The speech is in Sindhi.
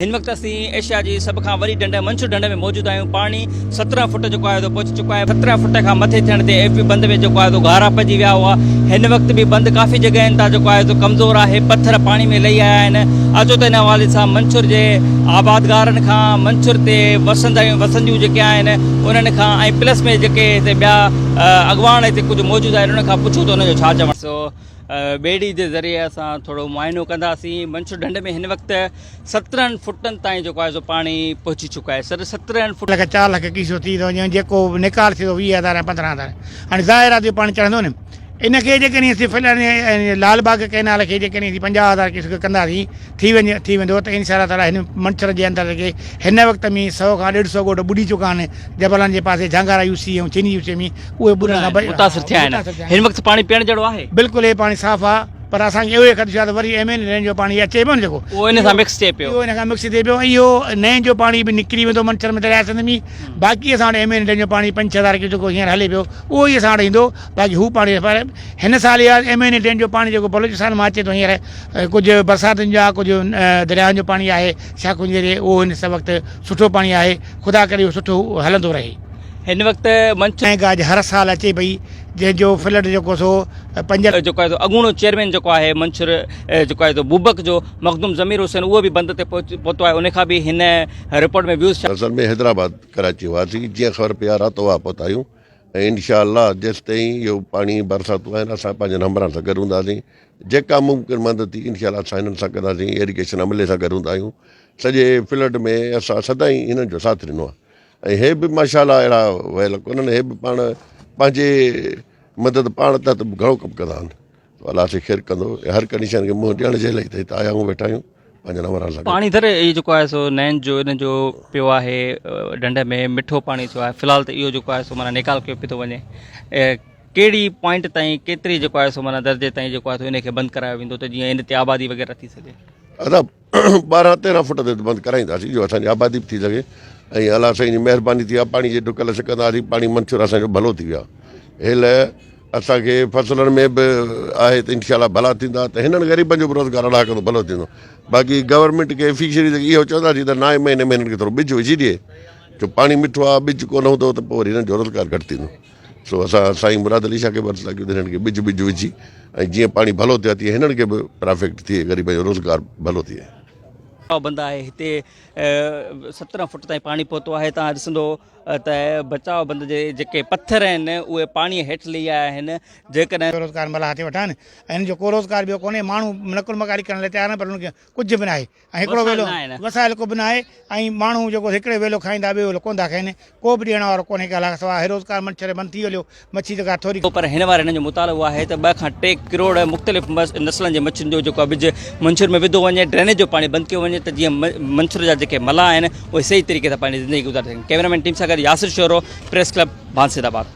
هن وقت اسين ايشيا جي سڀ کان وڏي ڍنڍ منڇر ڍنڍ ۾ موجود آهيون. پاڻي 17 فوٽ جيڪو آهي سو پهچي چڪو آهي. 17 فوٽ کان مٿي ٿيڻ تي ايف بي بند ۾ جيڪو آهي سو گهارا پئجي ويا هئا. هن وقت به بند ڪافي جڳهين تان جيڪو آهي سو ڪمزور آهي. پٿر پاڻي ۾ لهي آيا آهن. اچو ته ان حوالي سان منڇر جي آبادگارن کان منڇر تي وسندڙيون وسنديون جيڪي آهن انهن کان ۽ پلس ۾ جيڪي هتي ٻيا اڳواڻ هتي ڪجهه موجود آهن انهن کان پڇون ته انهن جو ڇا چوڻ سو ٻيڙي جي ذريعي اسان ٿورو معائنو ڪنداسين. منڇر ڍنڍ ۾ هن وقت 17 فوٽن تائين جيڪو آهي سو پاڻي پهچي چڪو آهي. سر 17 فوٽ. لک چار لک ڪيسو ٿي ٿو وڃي جيڪو نيڪال ٿئي ٿو 20 هزار ۽ 15 هزار هاڻي ظاهر آهي ته اهو پاڻي چڙهندو نه ان کي جيڪڏهن اسين فلان لال باغ ڪئنال کي جيڪڏهن اسين 50 هزار ڪيسڪ ڪنداسين ٿي وڃي ٿي ويندو ته انشاء الله تعالي هن منڇر جي اندر جيڪي هن وقت ۾ سو کان ڏيڍ سو ڳوٺ ٻڏي چڪا آهن جبلن جي پاسي جهانگارا يو سي ۽ چيني يو سي ۾ اهي ٻڏڻ کان متاثر ٿيا آهن هن وقت پاڻي پيئڻ جهڙو آهي؟ بلڪل هي پاڻي صاف آهي پر اسان کي اهو ئي خدشو آهي ته وري ايم اين نين جو پاڻي اچي پيو نه جيڪو اهو ان سان مڪس ٿئي پيو اهو ان کان مڪس ٿئي پيو ۽ اهو نين جو پاڻي به نڪري ويندو منڇر ۾ درياء سنڌ ۾ باقي اسان وٽ ايم اين ڊيم جو پاڻي پنج ڇهه هزار ڪيوسڪ هينئر هلي پيو اهو ئي اسان وٽ ايندو باقي هو پاڻي پر هن سال اها ايم اين ڊيم جو پاڻي جيڪو بلوچستان مان اچي ٿو هينئر ڪجهه برساتن جو آهي ڪجهه درياهن جو پاڻي آهي شاخن جي ذريعي اهو هن وقت سٺو پاڻي آهي خدا ڪري اهو سٺو هلندو رهي. هن وقت منڇر. ۽ گاج هر سال اچي پئي جنهن جو فلڊ جيڪو سو پنج. جيڪو آهي سو اڳوڻو چيئرمين جيڪو آهي منڇر جيڪو آهي سو بوبڪ جو مخدوم ضمير حسين اهو به بند تي پهتو آهي ان کان به هن رپورٽ ۾ ويوز. اصل ۾ حيدرآباد ڪراچي هئاسين جيئن خبر پئي آ راتو واهه پهتا آهيون ۽ انشاء الله جيستائين اهو پاڻي برساتون آهن اسان پنهنجن همراهن سان گڏ هونداسين جيڪا ممڪن مدد ٿي انشاء الله اسان هنن سان ڪنداسين ايريگيشن عملي سان گڏ هوندا آهيون سڄي فلڊ ۾ اسان سدائين هنن جو ساٿ ڏنو آهي ۽ هي به ماشاء الله اهڙا ويل ڪونهن هي به پاڻ پنهنجي مدد پاڻ تحت به گهڻو ڪم ڪندا آهن الله سي خير ڪندو هر ڪنڊيشن کي منهن ڏيڻ جي لاء ته هت آيا آهيون ويٺا آهيون پنهنجن همراهن سان گڏ. پاڻي ڌر هي جيڪو آهي سو نئن جو ان جو پيو آهي ڍنڍ ۾ مٺو پاڻي ٿيو آهي في الحال ته اهو جيڪو آهي سو معنيٰ نيڪال ڪيو پيو ٿو وڃي ڪهڙي پوائنٽ تائين ڪيتري جيڪو آهي سو معنيٰ درجي تائين جيڪو آهي سو ان کي بند ڪرايو ويندو ته جيئن ان تي آبادي وغيره ٿي سگهي. ادا 12 13 فوٽ تي بند ڪرائينداسين جو اسان جي آبادي به ٿي سگهي ۽ الله سائين جي مهرباني ٿي آ پاڻي جي ڍڪل سڪنداسين پاڻي منڇر اسان جو ڀلو ٿي ويو آ هيل اسان کي فصلن ۾ به آهي ته انشاء الله ڀلا ٿيندا ته هنن غريبن جو به روزگار الله ڪندو ڀلو ٿيندو باقي گورنمينٽ کي فشريز کي اهو چونداسين ته نائين مهيني ۾ هنن کي ٿورو ٻج وجهي ڏي جو پاڻي مٺو آ ٻج ڪونه هوندو ته پوء وري هنن جو روزگار گهٽ ٿيندو سو اسان سائين مراد علي شاهه کي به عرض ٿا ڪيون ته هنن کي ٻج ٻج وجهي ۽ جيئن پاڻي ڀلو ٿيو آهي تيئن هنن کي به پرافڪٽ ٿئي غريبن جو روزگار ڀلو ٿئي. بند آهي هتي 17 فوٽ تائين پاڻي پهتو آهي تان ڏسندو ته بچاء بند جي جيڪي پٿر آهن اهي پاڻي هيٺ لهي آيا آهن جيڪڏهن. روزگار ملاح ٿي وٺا آهن ۽ هن جو ڪو روزگار ٻيو ڪونهي ماڻهو نقل مڪاني ڪرڻ لاء تيار آهن پر انهن کي ڪجهه به ناهي ۽ هڪڙو ويلو وسائل ڪو به ناهي ۽ ماڻهو جيڪو هڪڙي ويلو کائيندا ٻيو ويلو ڪونه ٿا کائين ڪو به ڏيڻ وارو ڪونهي ڪا لاڳ سوا هي روزگار منڇر بند ٿي هليو مڇي جيڪا ٿوري. پر هن واري هنن جو مطالبو آهي ته 2 کان 3 ڪروڙ مختلف نسلن جي مڇين جو جيڪو ٻج منڇر ۾ وڌو وڃي ڊرينيج جو پاڻي بند ڪيو وڃي ته جيئن منڇر جا جيڪي ملاح آهن اهي صحيح طريقي سان پنهنجي زندگي گذاري سگهن ڪئميرا مين ٽيم سان گڏ ياسر شورو پريس ڪلب ڀانسيد آباد.